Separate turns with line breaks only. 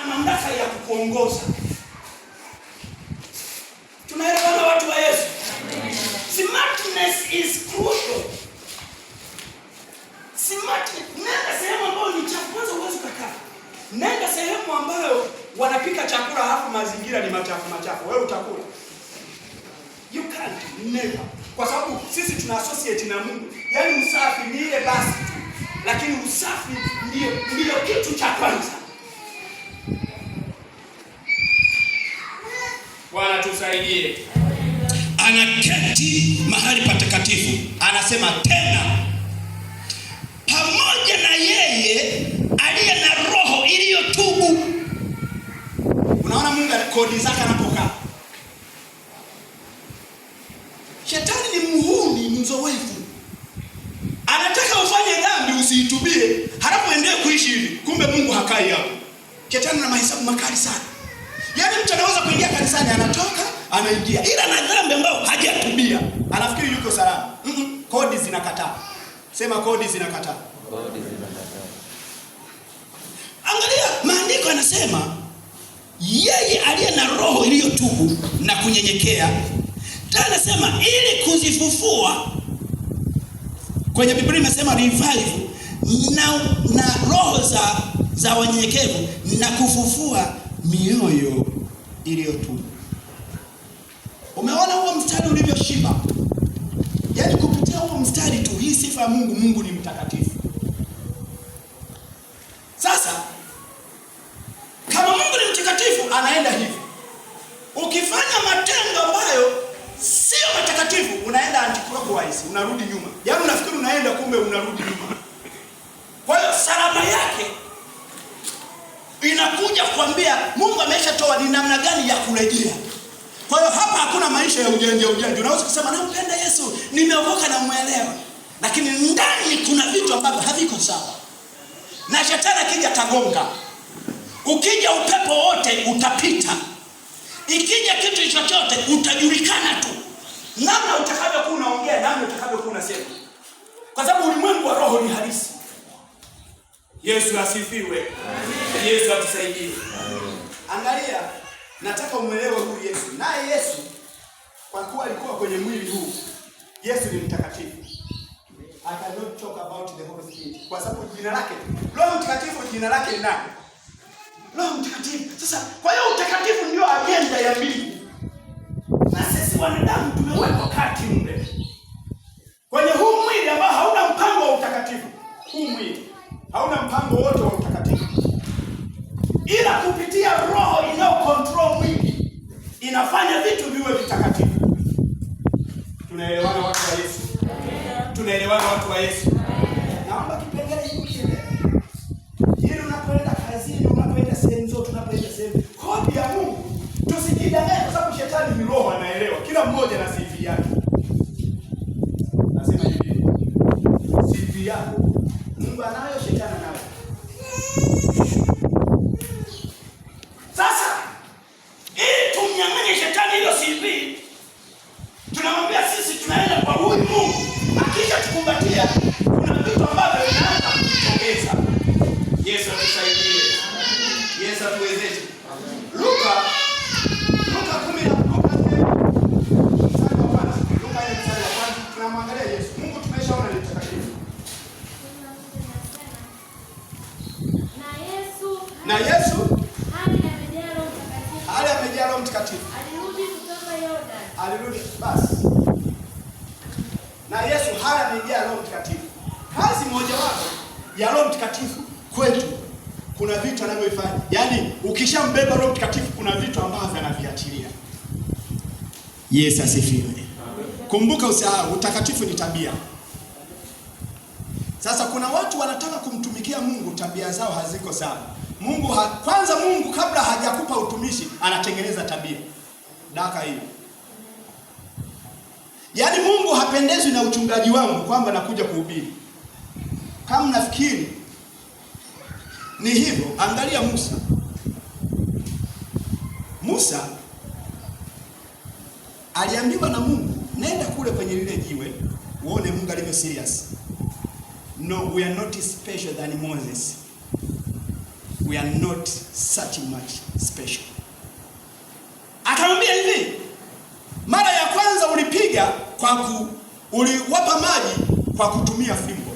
Mamlaka ya kukuongoza. Tunaelewana, watu wa Yesu? Smartness is crucial. Smart, nenda sehemu ambayo ni chafu kwanza, huwezi kukaa. Nenda sehemu ambayo wanapika chakula halafu mazingira ni machafu machafu, wewe utakula? You can't, never. Kwa sababu sisi tuna associate na Mungu. Yaani usafi ni ile basi tu, lakini usafi ndio kitu cha kwanza. Bwana tusaidie. Anaketi mahali patakatifu, anasema tena pamoja na yeye aliye na roho iliyotubu. Unaona Mungu kodi zake anapokaa. Shetani ni muhuni mzoefu, anataka ufanye dhambi usiitubie, halafu endelee kuishi hivi. Kumbe Mungu hakai hapo. Shetani ana mahesabu makali sana. Yaani mtu anaweza kuingia kanisani, anatoka anaingia, ila na dhambi ambayo hajatubia, anafikiri yuko salama. Kodi zinakataa. Sema, kodi zinakataa.
Kodi zinakataa.
Angalia, maandiko yanasema yeye aliye na roho iliyotubu na kunyenyekea. Tena anasema ili kuzifufua, kwenye Biblia imesema revive na roho za wanyenyekevu na kufufua mioyo iliyotubu. Umeona huo mstari ulivyoshiba? Yaani kupitia huo mstari tu, hii sifa ya Mungu, Mungu ni mtakatifu. Sasa kama Mungu ni mtakatifu, anaenda hivi. Ukifanya matendo ambayo sio matakatifu, unaenda anti-clockwise, unarudi nyuma. Yaani unafikiri unaenda, kumbe unarudi nyuma. Kwa hiyo salama yake inakuja kuambia Mungu ameshatoa ni namna gani ya kurejea. Kwa hiyo hapa hakuna maisha ya ujanja ujanja. Unaweza kusema nampenda Yesu, nimeokoka na muelewa, lakini ndani kuna vitu ambavyo haviko sawa. Na shetani akija tagonga. Ukija upepo wote utapita. Ikija kitu chochote utajulikana tu. Namna utakavyokuwa unaongea, namna utakavyokuwa unasema. Kwa sababu ulimwengu wa roho ni halisi. Yesu asifiwe. Yesu atusaidie. Angalia, nataka umuelewe huyu Yesu. Naye Yesu kwa kuwa alikuwa kwenye mwili huu, Yesu ni mtakatifu. I cannot talk about the Holy Spirit. Kwa sababu jina lake, Roho Mtakatifu jina lake ni nani? Roho Mtakatifu. Sasa kwa hiyo utakatifu ndio agenda ya mbingu. Na sisi wanadamu tumewekwa kati mle. Kwenye huu mwili ambao hauna mpango wa utakatifu. Huu mwili hauna mpango wote wa utakatifu. Ila kupitia roho inayo control mwili inafanya vitu viwe vitakatifu. Tunaelewana, watu wa Yesu? Tunaelewana, watu wa Yesu? Naomba kipengele hiki kielewe. Ili unapoenda kazini, unapoenda sehemu zote, unapoenda sehemu, kodi ya Mungu, tusijidanganye kwa sababu shetani ni roho, anaelewa. Kila mmoja na CV yake. Nasema hivi, CV yako Mungu anayo, shetani anayo. Sasa ili tumnyang'anye shetani hilo CV, tunamwambia sisi tunaenda kwa huyu Mungu. Akisha tukumbatia, kuna vitu ambavyo vinaanza kujitokeza. Yesu atusaidie. Yesu atuwezeshe. Luka 10 na Luka 4 mstari wa kwanza. Luka 4 mstari wa kwanza tunamwangalia Yesu. Mungu tumeshaona ni mtakatifu.
Na Yesu
Na Yesu
hali amejaa Roho Mtakatifu
hali amejaa Roho Mtakatifu
alirudi kutoka Yordani
alirudi basi. Na Yesu hali amejaa Roho Mtakatifu. Kazi mojawapo ya Roho Mtakatifu kwetu, kuna vitu anavyofanya. Yaani ukishambeba Roho Mtakatifu kuna vitu ambavyo anaviachilia. Yesu asifiwe. Kumbuka, usahau, utakatifu ni tabia. Sasa kuna watu wanataka kumtumikia Mungu, tabia zao haziko sawa. Kwanza Mungu kabla hajakupa utumishi anatengeneza tabia. Daka hiyo. Yaani Mungu hapendezwi na uchungaji wangu kwamba nakuja kuhubiri. Kama nafikiri ni hivyo, angalia Musa. Musa aliambiwa na Mungu, nenda kule kwenye lile jiwe uone Mungu alivyo serious. No, we are not special than Moses. We are not such much special. Akamwambia hivi, mara ya kwanza ulipiga kwa uliwapa maji kwa kutumia fimbo.